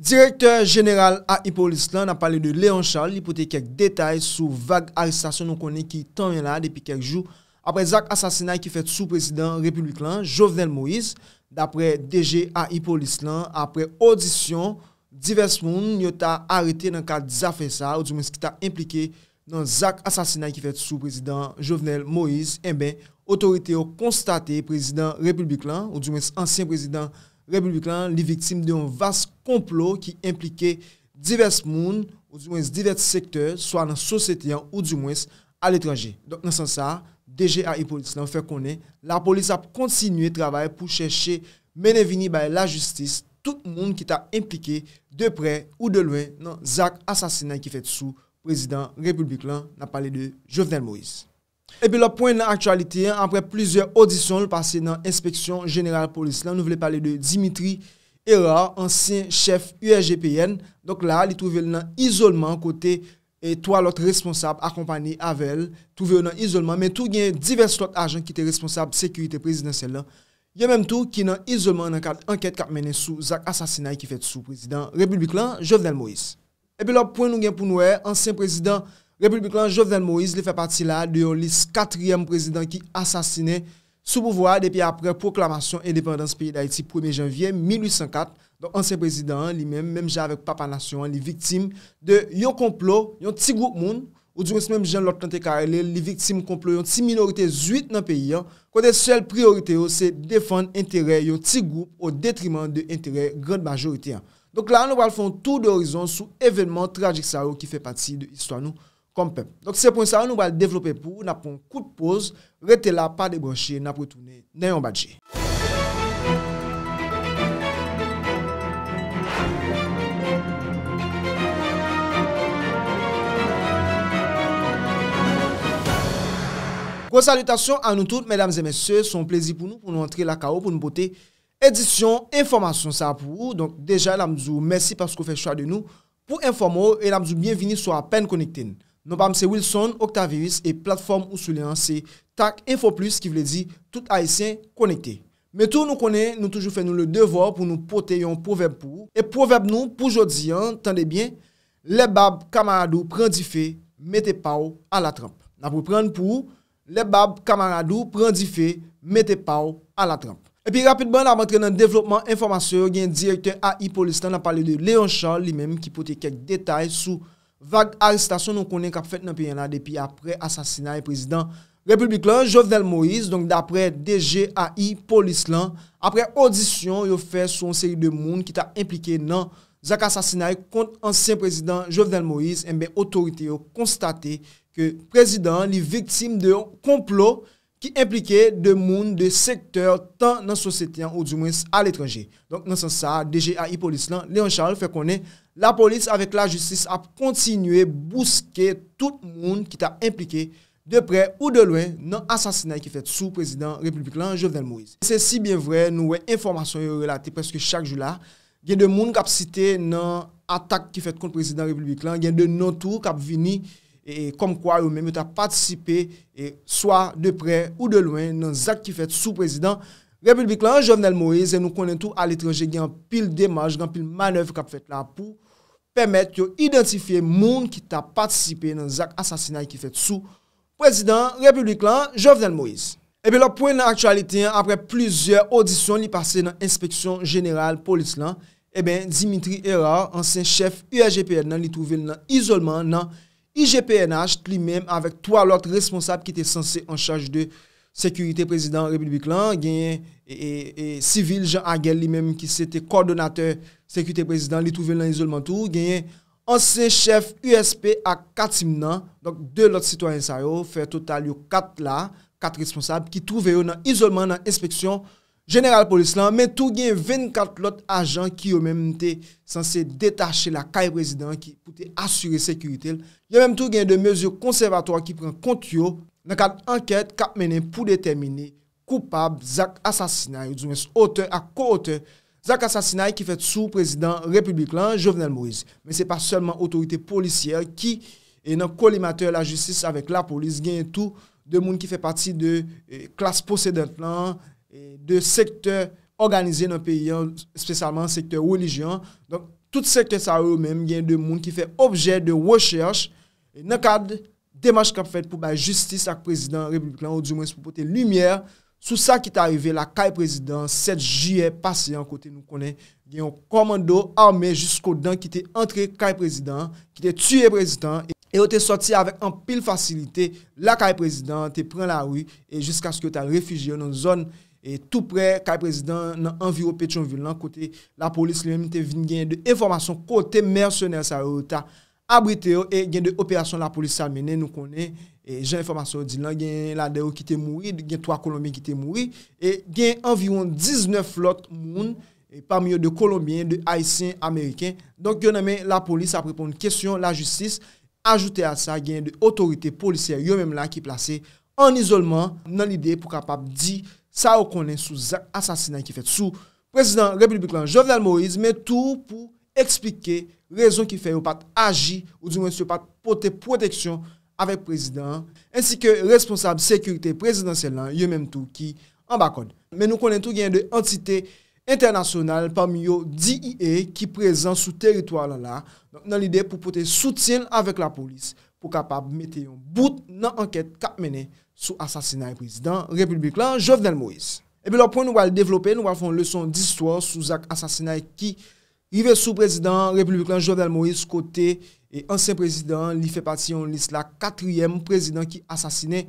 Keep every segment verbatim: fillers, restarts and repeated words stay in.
Direktè jeneral A I Polis lan, n ap pale de Léon Charles, li pote kèk detay sou vag arestasyon nou konnen ki tanmen la depi kèk jou, apre zak asasinay ki fèt sou prezidan repiblik lan, Jovenel Moïse. Daprè D G A I Polis lan, apre odisyon divès moun yo ta arete nan kad zafè sa, oudimwens ki ta enplike nan zak asasinay ki fèt sou prezidan Jovenel Moïse, enben, otorite yo konstate prezidan repiblik lan, oudimwens ansyen prezidan repiblik lan, li viktim de yon vas konplo ki enplike divès moun, oudimwens divès sektè, swa nan sosyete an, oudimwens aletranje. Donk, nan sans sa a, D G A I Polis lan fè konnen lapolis ap kontinye travay pou chèche mennen vini bay lajistis tout moun ki ta enplike de prè ou de lwen nan zak asasinay ki fèt sou prezidan repiblik lan, n ap pale de Jovenel Moïse. Epi lòt pwen nan aktyalite an, apre plizyè odisyon l pase nan enspeksyon jeneral polis lan, nou vle pale de Dimitri Hérard, ansyen chèf U S G P N. Donk la, li twouve l nan izolman kote e twa lòt responsab akonpanye avè l twouve yo nan izolman, men tou gen divès lòt ajan ki te responsab sekirite prezidansyèl lan. Yo menm tou ki nan izolman nan kad ankèt k ap mennen sou zak asasinay ki fèt sou prezidan repiblik lan, Jovenel Moïse. Epi lòt pwen nou gen pou n wè, ansyen prezidan repiblik lan, Jovenel Moïse, li fè pati la de yon lis katriyèm prezidan ki asasinen sou pouvwa a depi apre pwoklamasyon endepandans peyi Dayiti premye janvye mil uit san kat. Donk, ansyen prezidan an, li menm, menm jan avèk papa nasyon an, li viktim de yon konplo, yon ti gwoup moun, oudimwens menm jan lòt lan te ka rele l, li viktim konplo yon ti minorite zwit nan peyi an, kote sèl priyorite yo se defann enterè yon ti gwoup o detriman de enterè grand majorite an. Donk la, nou pral fè yon tou dorizon sou evènman trajik sa yo ki fè pati de istwa nou kòm pèp. Donk, se pwen sa yo nou pral devlope pou ou. N ap pran yon kout poz. Rete la, pa debranche, n ap retounen nan yon badje. Gwo salitasyon a nou tout, medam e mesye, se yon plezi pou nou, pou nou antre lakay ou, pou nou pote edisyon enfòmasyon sa a pou ou. Donk, deja, n ap di w mèsi paske w fè chwa de nou pou enfòme w e n ap di w byenvini si w apèn konekte n. Non pa m se Wilson Octavius e platfòm ou sou li an se Tak Info Plus, ki vle di tout Ayisyen konekte. Men tou, nou konnen nou toujou fè nou le devwa pou nou pote yon pwovèb pou ou. E pwovèb nou pou jodi an, tande byen, lè bab kamarad ou pran dife, mete pa w a latranp. N ap reprann pou ou, lè bab kamarad ou pran dife, mete pa w a latranp. Epi rapidman, n ap antre nan devlopman enfòmasyon yo, gen direktè A I polis lan, n ap pale de Léon Charles, li menm ki pote kèk detay sou vag arestasyon nou konnen k ap fèt nan peyi an la depi apre asasinay prezidan repiblik lan, Jovenel Moïse. Donk, daprè D G A I polis lan, apre odisyon yo fè sou yon seri de moun ki ta enplike nan zak asasinay kont ansyen prezidan Jovenel Moïse, enben, otorite yo konstate ke prezidan an, li viktim de yon konplo ki enplike de moun de sektè tan nan sosyete an, oudimwens aletranje. Donk, nan sans sa a, D G A I polis lan, Léon Charles, fè konnen lapolis avèk lajistis ap kontinye bouske tout moun ki ta enplike de prè ou de lwen nan asasinay ki fèt sou prezidan repiblik lan, Jovenel Moïse. Se si byen vrè nou wè enfòmasyon yo relate prèske chak jou la, gen de moun k ap site nan atak ki fèt kont prezidan repiblik lan, gen de non tou k ap vini, e, kòmkwa yo menm yo ta patisipe, e, swa de prè ou de lwen nan zak ki fèt sou prezidan repiblik lan, Jovenel Moïse, e nou konnen tou aletranje gen anpil demach, gen anpil manèv k ap fèt la pou pèmèt yo idantifye moun ki ta patisipe nan zak asasinay ki fèt sou prezidan repiblik lan, Jovenel Moïse. Epi lòt pwen nan aktyalite an, apre plizyè odisyon li pase nan enspeksyon jeneral polis lan, eben, Dimitri Hérard, ansyen chèf U S G P N nan, li twouve l nan izolman nan I G P N H, li menm avèk twa lòt responsab ki te sanse an chaj de sekirite prezidan repiblik lan, genyen, e, e, e, sivil Jean Aguel, li menm ki se te kòdonatè sekirite prezidan, li twouve l nan izolman tou, genyen ansyen chèf U S P ak Katim nan, donk de lòt sitwayen sa yo, fè total yo kat la, kat responsab ki twouve yo nan izolman nan enspeksyon jeneral polis lan, men tou gen vennkat lòt ajan ki yo menm te sanse detache lakay prezidan an ki pou te asire sekirite l. Yo menm tou gen de mezi konsèvatwa ki pran kont yo nan kad ankèt k ap mennen pou detèmine koupab zak asasinay, oudimwens otè ak ko-otè zak asasinay ki fèt sou prezidan repiblik lan, Jovenel Moïse. Men se pa sèlman otorite polisyè ki, e, nan kolimatè lajistis avèk lapolis, genyen tou de moun ki fè pati de, e, klas posedant lan, e, de sektè òganize nan peyi an, espesyalman sektè relijyon an. Donk, Tout sektè sa yo menm gen de moun ki fè objè de rechèch nan kad demach k ap fèt pou bay jistis ak prezidan repiblik lan, oudimwens pou pote limyè sou sa ki ta rive lakay prezidan sèt jiyè pase an, kote nou konnen gen yon kòmando ame jiskodan ki te antre kay prezidan an, ki te tiye prezidan an, e yo te sòti avèk anpil fasilite lakay prezidan an, te pran lari e jiskaske yo t al refijye yo nan zòn e tou prè kay prezidan an, nan anviwon Petyonvil lan, kote lapolis li menm te vin genyen de enfòmasyon kote mèsenè sa yo ta abrite yo e gen de operasyon lapolis ta mennen, nou konnen e jan enfòmasyon yo di lan, gen ladan yo ki te mouri, gen twa Kolonbyen ki te mouri e gen anviwon diznèf lòt moun, e pami yo de Kolonbyen, de Ayisyen, Ameriken. Donk yo nan men lapolis ap reponn kesyon lajistis. Ajoute a sa, gen de otorite polisyè yo menm la ki plase an izolman nan lide pou kapab di sa yo konnen sou zak asasinay ki fèt sou prezidan repiblik lan Jovenel Moïse, men tou pou eksplike rezon ki fè yo pa t aji, oudimwens yo pa t pote pwoteksyon avèk prezidan an, ensi ke responsab sekirite prezidansyèl lan, yo menm tou ki anba kòd. Men nou konnen tou gen de antite entènasyonal, pami yo D E A, ki prezan sou teritwa lan la, donk nan lide pou pote soutyen l avèk lapolis pou kapab mete yon bout nan ankèt k ap mennen sou asasinay prezidan repiblik lan, Jovenel Moïse. Epi lòt pwen nou pral devlope, nou pral fè yon leson distwa sou zak asasinay ki rive sou prezidan repiblik lan, Jovenel Moïse, kote e ansyen prezidan an, li fè pati yon lis la katriyèm prezidan ki asasinen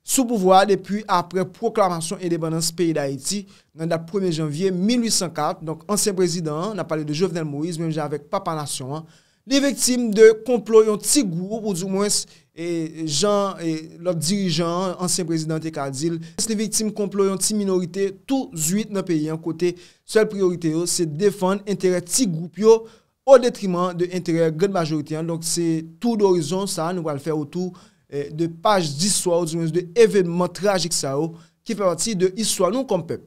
sou pouvwa a depi apre pwoklamasyon endepandans peyi Dayiti nan dat premye janvye mil uit san kat. Donk, ansyen prezidan an, n ap pale de Jovenel Moïse, menm jan avèk papa nasyon an, li viktim de konplo yon ti gwoup, oudimwens, e jan e lòt dirijan an, ansyen prezidan an te ka di l, li viktim konplo yon ti minorite tou zwit nan peyi an, kote sèl priyorite yo se defann enterè ti gwoup yo o detriman de enterè grann majorite an. Donk, se tour d'horizon sa a nou pral fè otou e de paj distwa, oudimwens de evènman trajik sa yo ki fè pati de istwa nou kòm pèp.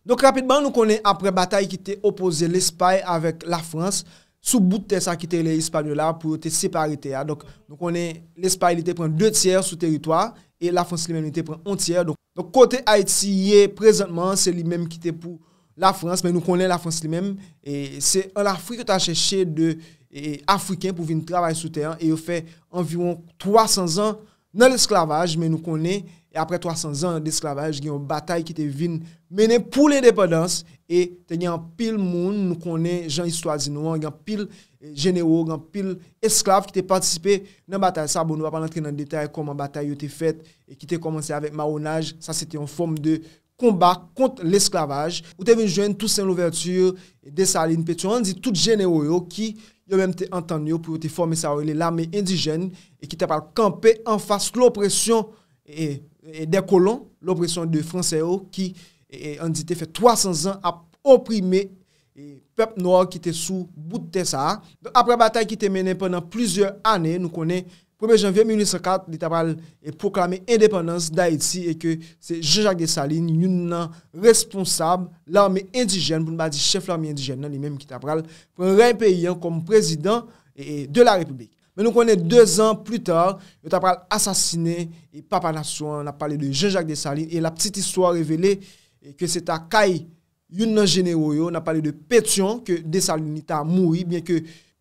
Donk, rapidman, nou konnen apre batay ki te opoze Lespay avèk Lafrans sou bout tè sa ki te rele Hispaniola pou yo te separe tè a. Donk, nou konnen Lespay li te pran de tyè sou teritwa e Lafrans li menm li te pran yon tyè. Donk, donk kote Ayiti ye prezantman, se li menm ki te pou Lafrans, men nou konnen Lafrans li menm, e se an Afrik yo ta chèche de e, Afriken pou vin travay sou tè an, e yo fè anviwon twa san zan nan lesklavaj, men nou konnen, e apre twa san zan lesklavaj, gen yon batay ki te vin mennen pou lendepandans, e te gen anpil moun, nou konnen jan istwa di nou an, gen anpil e, jenewo, gen anpil esklav ki te patisipe nan batay sa. Bon, nou pa pral antre nan detay kòman batay yo te fèt, e ki te kòmanse avèk mawonaj, sa se te yon fòm de konba kont lesklavaj. Ou te vin jwenn Toussaint Louverture, Desalin, Petyon, ann di tout jenewo yo ki yo menm te antann yo pou yo te fòme sa yo rele lame endijèn e ki ta pral kanpe anfas lopresyon e, e dè kolon, lopresyon de Fransè yo ki, e, e, ann di te fè twa san zan ap oprime e pèp nwa ki te sou bout tè sa a. Donk, apre batay ki te mennen pandan plizyè ane, nou konnen premye janvye mil uit san kat, li ta pral e pwoklame endepandans Dayiti e ke se Jean-Jacques Dessalines, youn nan responsab lame endijèn, pou n pa di chèf lame endijèn nan, li menm ki ta pral pran rèy peyi an kòm prezidan e, e, de la Repiblik. Men nou konnen de zan pli ta, yo ta pral asasinen e papa nasyon an, n ap pale de Jean-Jacques Dessalines, e la petite histoire revele e ke se ta kay youn nan jenewo yo, n ap pale de Petyon, ke Desalin li ta mouri, byen ke,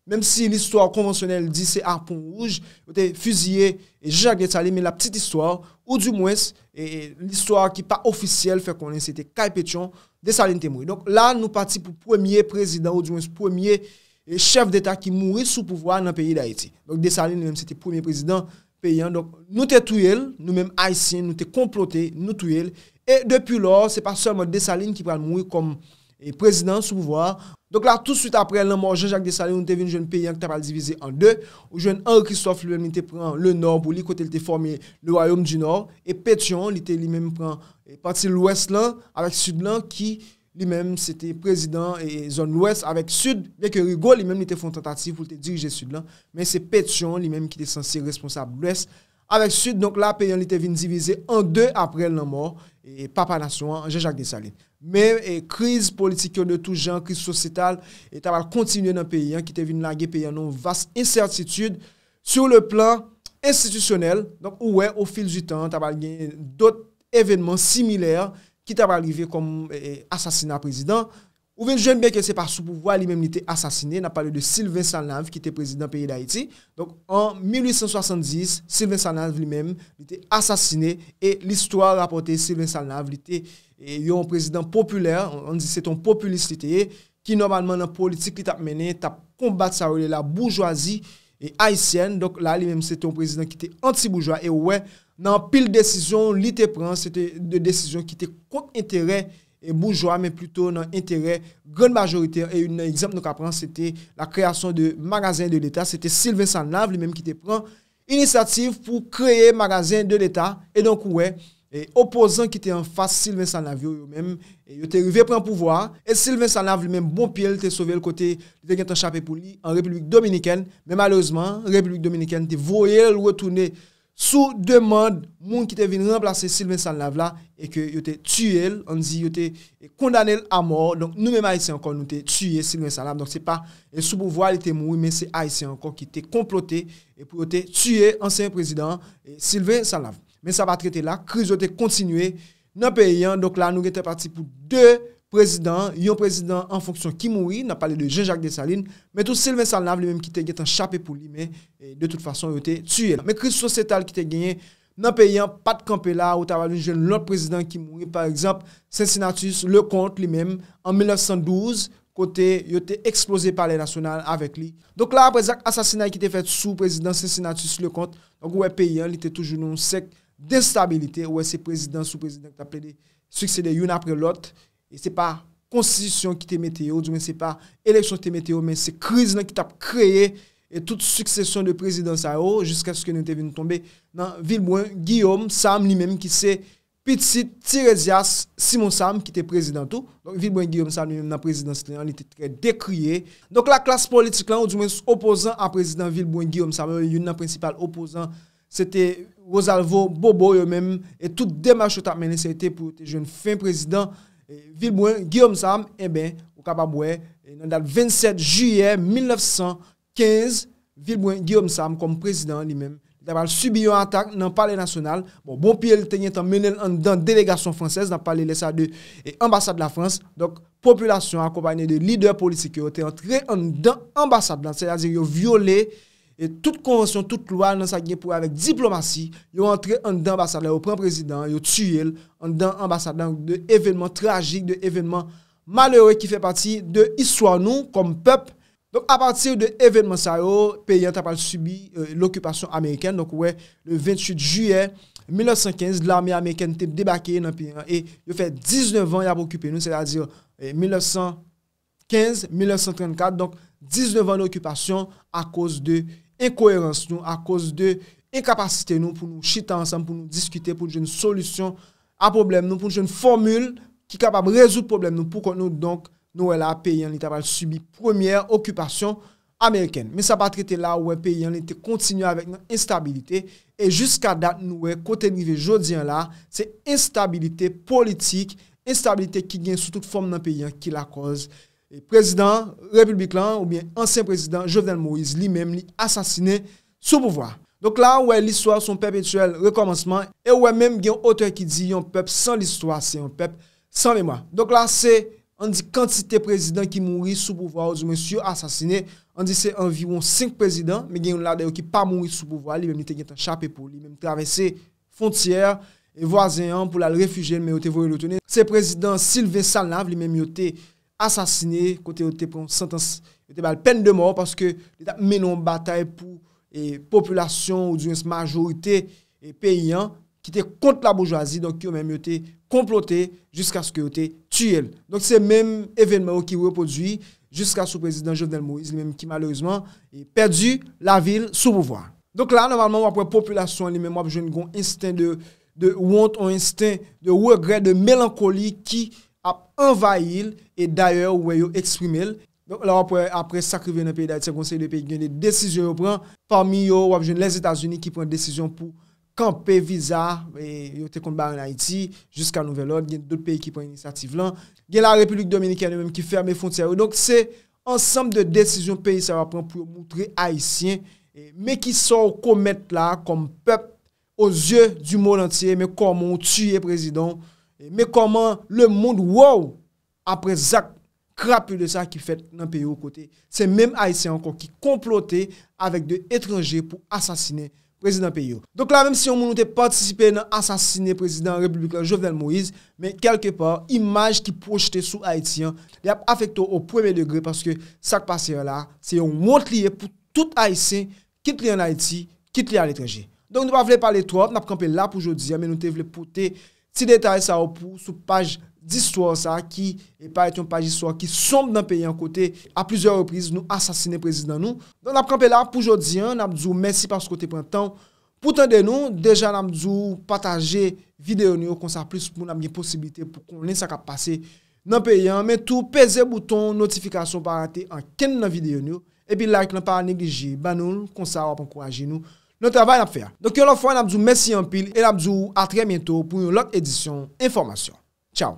menm si listwa konvansyonèl di se a Pon Wouj, yo te fiziye Jean-Jacques Dessalines, men la petite histoire, ou di mwens, e, e, listwa ki pa ofisyèl fè konnen se te kay Petyon, Desalin te mouri. Donk la, nou pati pou premye prezidan, ou di mwens premye e, chèf deta ki mouri sou pouvwa nan peyi Dayiti. Donk Desalin li menm se te premye prezidan peyi an. Donk, nou te touye l, nou menm Ayisyen, nou te konplote, nou touye l. E depi lò, se pa sèlman Desalin ki pral mouri kòm e, prezidan sou pouvwa a. Donk la, tousuit apre lanmò Jean-Jacques Dessalines, nou te vin jwenn peyi an ki ta pral divize an de. Ou jwenn Henri Christophe, li menm, li te pran le nò pou li, kote li te fòme le Royaume du Nord. E Petyon, li te li menm pran e, pati lwès lan avèk sid lan, ki li menm, se te prezidan e, zòn lwès avèk sid, byen ke Rigaud, li menm, li te fè yon tantativ pou l te dirije sid lan, men se Petyon, li menm, ki te sanse responsab lwès avèk sid. Donk la, peyi an, li te vin divize an de apre lanmò e, papa nasyon an, Jean-Jacques Dessalines. Men e, kriz politik yo de tou jan, kriz sosyetal, e ta pral kontinye nan peyi an, ki te vin lage peyi an nan yon vas ensètitid sur le plan enstitisyonèl. Donk, ou wè, au fil du temps, ta pral gen dòt evènman similè ki ta pral rive kòm e, e, asasina prezidan. Ou vin jwenn byen ke se pa sou pouvwa li menm li te asasine. N ap pale de Sylvain Salnav ki te prezidan peyi Dayiti. Donk, an mil uit san swasanndis, Sylvain Salnav li menm, li te asasine e listwa rapòte Sylvain Salnav, li te e, yon prezidan popilè, ann di se te yon popilis li te ye, ki nòmalman nan politik li t ap mennen, t ap konbat sa yo rele la boujwazi e, ayisyèn. Donk la, li menm se te yon prezidan ki te anti-boujwa e ou wè, nan anpil desizyon li te pran, se te de desizyon ki te kont enterè e boujwa, men plito nan enterè grann majorite. E youn nan egzanp nou ka pran, se te la kreyasyon de magazen de leta. Se te Sylvain Salnav li menm ki te pran inisyativ pou kreye magazen de leta. E donk, ou wè, e, opozan ki te anfas Sylvain Salnav yo, yo menm, e, yo te rive pran pouvwa a. E Sylvain Salnav li menm, bon pye l te sove l kote li te gentan chape pou li an Repiblik Dominikèn. Men malerezman, Repiblik Dominikèn te voye l retounen sou demann moun ki te vin ranplase Sylvain Salnav la e ke yo te tiye l, ann di yo te kondane l a mò. Donk, nou menm Ayisyen ankò, nou te tiye Sylvain Salnav. Donk, se pa, e, sou pouvwa li te mouri, men se Ayisyen ankò ki te konplote e pou yo te tiye ansyen prezidan, e, Sylvain Salnav. Men sa pa t rete la, kriz yo te kontinye nan peyi an. Donk la, nou gentan pati pou de prezidan, yon prezidan an fonksyon ki mouri, n ap pale de Jean-Jacques Dessalines, men tou Sylvain Salnav li menm ki te gentan chape pou li, men, e, de tout fason, yo te tiye l. Men kriz sosyetal ki te genyen nan peyi an pa t kanpe la, ou ta pral vin jwenn lòt prezidan ki mouri, pa egzanp, Cincinnatus Leconte li menm, an mil nèf san douz, kote yo te eksploze Palè Nasyonal avèk li. Donk la, apre zak asasinay ki te fèt sou prezidan Cincinnatus Leconte, donk ou wè peyi an, li te toujou nan yon sèk destabilite, ou wè se prezidan sou prezidan ki t ap plede siksede youn apre lòt, e se pa konstitisyon ki te mete yo, di mwen se pa eleksyon ki te mete yo, men se kriz lan ki t ap kreye e tout siksesyon de prezidan sa yo, jiskaske nou te vin tonbe nan Vilbrun Guillaume Sam li menm ki se pitit Tirezyas Simon Sam ki te prezidan tou. Donk, Vilbrun Guillaume Sam li menm nan prezidans li an, li te trè dekriye. Donk, laklas politik lan, ou di mwen opozan a prezidan Vilbrun Guillaume Sam yo, youn nan prensipal opozan, se te Rosalvo Bobo yo menm, e tout demach yo t ap mennen, se te pou yo te jwenn fen prezidan, e, Vilbrun Guillaume Sam, enben, ou kapab wè, e, nan dat vennsèt jiyè mil nèf san kenz, Vilbrun Guillaume Sam kòm prezidan an li menm, li ta pral sibi yon atak nan Palè Nasyonal. Bon, bon pye l te gentan mennen l anndan delegasyon fransèz, n ap pale lè sa de, e, anbasad Lafrans. Donk, popilasyon an akonpaye de lidè politik yo te antre anndan anbasad lan, sètadi yo vyole, e, tout konvansyon, tout lwa nan sa ki gen pou wè avèk diplomasi. Yo antre anndan anbasad la, yo pran prezidan an, yo tiye l anndan anbasad la. De evènman trajik, de evènman malere ki fè pati de istwa nou kòm pèp. Donk, apati de evènman sa yo, peyi an ta pral sibi, e, lokipasyon amerikèn. Donk, ou wè, le ventuit jiyè mil nèf san kenz, lame amerikèn te debake nan peyi an e yo fè diznèf an y ap okipe nou, sètadi, e, mil nèf san kenz, mil nèf san trannkat, donk, diznèf an de okipasyon akoz de enkoyerans nou, akoz de enkapasite nou pou nou chita ansanm, pou nou diskite, pou nou jwenn solisyon a pwoblèm nou, pou nou jwenn fòmil ki kapab rezoud pwoblèm nou pou kont nou. Donk, nou wè la, peyi an, li ta pral sibi premyè okipasyon amerikèn. Men sa pa t rete la, ou wè peyi an, li te kontinye avèk nan enstabilite. E jiska dat, nou wè kote n rive jodi an la, se enstabilite politik, enstabilite ki gen sou tout fòm nan peyi an ki lakòz, e, prezidan repiblik lan, oubyen ansyen prezidan Jovenel Moïse, li menm, li asasinen sou pouvwa. Donk la, ou wè listwa se yon pèpetyèl rekòmansman, e ou wè menm gen yon otè ki di yon pèp san listwa, se yon pèp san memwa. Donk la, se, ann di, kantite prezidan ki mouri sou pouvwa, ou di mwen si yo asasinen, ann di se anviwon senk prezidan, men gen youn ladan yo ki pa mouri sou pouvwa, li menm li te gentan chape pou li, menm travèse fwontyè e vwazen an pou l al refijye l, men yo te voye l retounen. Se prezidan Sylvain Salnav, li menm yo te asasinen, kote yo te pran yon santans, yo te ba l pèn de mò, paske li t ap mennen yon batay pou, e, popilasyon, ou di mwen majorite, e, peyi an, ki te kont laboujwazi, donk yo menm yo te konplote jiskaske yo te tiye l. Donk se menm evènman yo ki repwodui jiska sou prezidan Jovenel Moïse, li menm ki malerezman, e, pèdi lavi l sou pouvwa. Donk la, nòmalman, w ap wè popilasyon an li menm, w ap jwenn gon ensten de, de wont, yon ensten de regrè, de melankoli ki ap anvayi l, e dayè, ou wè yo eksprime l. Donk la, w ap wè, apre sa k rive nan peyi Dayiti, gon seri de peyi gen de desizyon yo pran. Pami yo, w ap jwenn Lèzetazini ki pran desizyon pou kanpe viza, e, yo te konn bay ann Ayiti, jiska nouvèl òd. Gen dòt peyi ki pran inisyativ lan. Gen la Repiblik Dominikèn yo menm ki fèmen fwontyè yo. Donk, se ansanm de desizyon peyi sa yo ap pran pou yo moutre Ayisyen, e, men kisa w komèt la kòm pèp, aux yeux du monde entier, men kòman w tiye prezidan w, e, men kòman lemonn wè w apre zak krapule sa ki fèt nan peyi w kote se menm Ayisyen ankò ki konplote avèk de etranje pou asasinen prezidan peyi yo. Donk la, menm si yon moun ou te patisipe nan asasinen prezidan repiblik la, Jovenel Moïse, men kèlkepa, imaj ki pwojte sou Ayiti an, li ap afekte w o premye degre paske sa k pase an la, se yon wont li ye pou tout Ayisyen, kit li ann Ayiti, kit li aletranje. Donk nou pa vle pale twòp, n ap kanpe la pou jodi a, men nou te vle pote ti detay sa yo pou sou paj distwa sa ki e parèt yon paj istwa ki sonb nan peyi an kote a plizyè repriz nou asasinen prezidan nou. Donk n ap kanpe la pou jodi a, n ap di w mèsi paske w te pran tan w pou tande nou. Deja n ap di w pataje videyo nou yo konsa plis moun ap gen posiblite pou konnen sa k ap pase nan peyi an, men tou peze bouton notifikasyon pa rate ankenn nan videyo nou yo, epi like lan pa neglije ban nou l, konsa w ap ankouraje nou nan travay n ap fè a. Donk yon lòt fwa n ap di w mèsi anpil e n ap di w a trè byento pou yon lòt edisyon enfòmasyon. Tchaw.